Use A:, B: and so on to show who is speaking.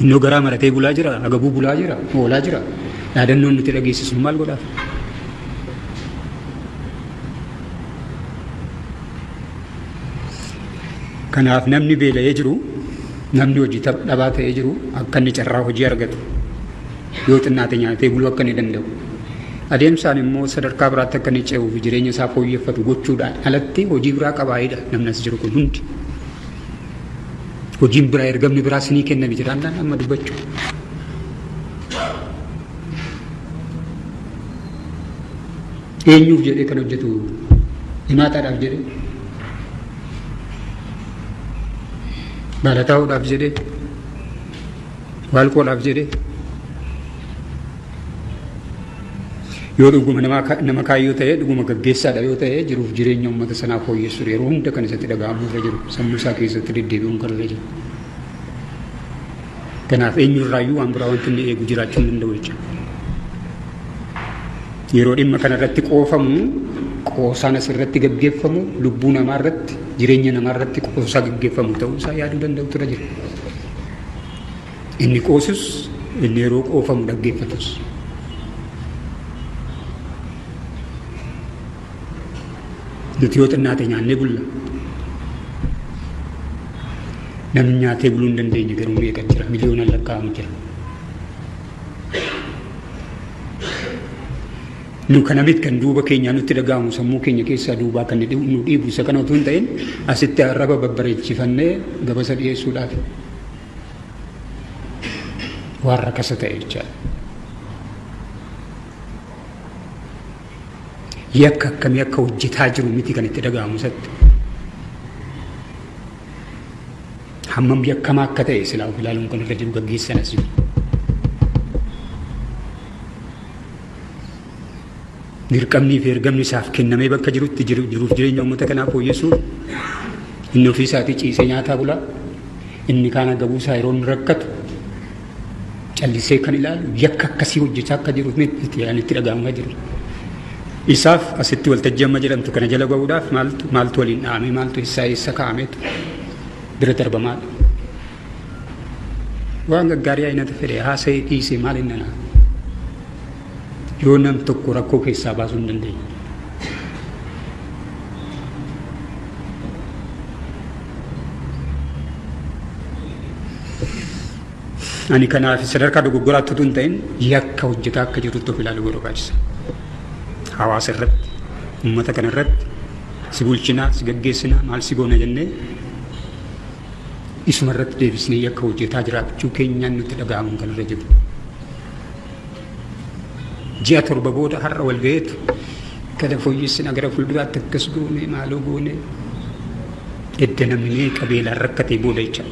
A: Innoo garaa maratee bulaa jira, agabuu bulaa jira, oolaa jira. Dhaadannoon nuti dhageessisnu maal godhaaf? Kanaaf namni beela'ee jiru, namni hojii dhabaa ta'ee jiru akka inni carraa hojii argatu yoo xinnaate nyaatee buluu akka inni danda'u. Adeemsaan immoo sadarkaa biraatti akka inni ce'uu fi jireenya isaa fooyyeffatu gochuudhaan alatti hojii biraa qabaayidha namni as jiru kun hundi. Hojiin biraa ergamni biraa sinii kenname jiraannaan amma dubbachuu. Eenyuuf jedhee kan hojjetu himaataadhaaf jedhee baalataa'uudhaaf jedhee waalqoodhaaf jedhee yoo dhuguma nama kaayyoo ta'e dhuguma gaggeessaadha yoo ta'e jiruuf jireenya uummata sanaa fooyyessu yeroo hunda kan isatti dhaga'amuu irra jiru sammuu isaa keessatti deddeebi'uun kan irra jiru. Kanaaf eenyurraayyuu waan biraa wanti inni eegu jiraachuu hin danda'u jechuudha. Yeroo dhimma kana irratti qoofamu qoosaan asirratti gaggeeffamu lubbuu namaa irratti jireenya namaa irratti qoosaa gaggeeffamu ta'uu isaa yaaduu danda'utu irra jira. Inni qoosus inni yeroo qoofamu dhaggeeffatus. Nuti yoo xinnaate nyaannee bulla. Namni nyaatee buluu hin dandeenye garuu meeqa jira? Miliyoonaan lakkaa'amu jira. Nu kana miti kan duuba keenyaa nutti dhaga'amu sammuu keenya keessaa duubaa kan nu dhiibu isa kana utuu hin ta'in asitti arraba babbareechifannee gabasa dhiyeessuudhaaf waan rakasa ta'e jechaadha. Yakka akkamii akka hojjetaa jiru miti kan itti dhaga'amu isatti. Hammam yakkamaa akka ta'e silaa of ilaaluun kan irra jiru gaggeessan as jiru. Dirqamnii fi ergamni isaaf kennamee bakka jirutti jiruuf jireenya uummata kanaa fooyyessuuf inni ofii isaatii ciisee nyaataa bulaa inni kaan agabuu isaa yeroo inni rakkatu callisee kan ilaalu yakka akkasii hojjechaa akka jiru itti dhaga'amaa jiru. Isaaf asitti waltajjii amma jedhamtu kana jala ga'uudhaaf maaltu maaltu waliin dha'amee maaltu eessaa eessa kaa'ameetu bira darbamaadha. Waan gaggaarii aynata fedhe haasa'ee dhiisee maal inni nana yoo nam tokko rakkoo keessaa baasuu hin dandeenye. Ani kanaaf sadarkaa dogoggoraatti utuu hin ta'in yakka hojjetaa akka jirutti of ilaaluu barbaachisa. Hawaasa irratti, uummata kana irratti si bulchinaa, si gaggeessinaa, maal si goona jennee isuma irratti deebisnee yakka hojjetaa jiraachuu keenyaan nutti dhaga'amuun kan irra jiru. Ji'a 7 booda har'a wal gaheetu kana fooyyessina gara fuulduraatti akkas goone maaloo goone edda namni meeqa beelaan rakkatee booda jecha.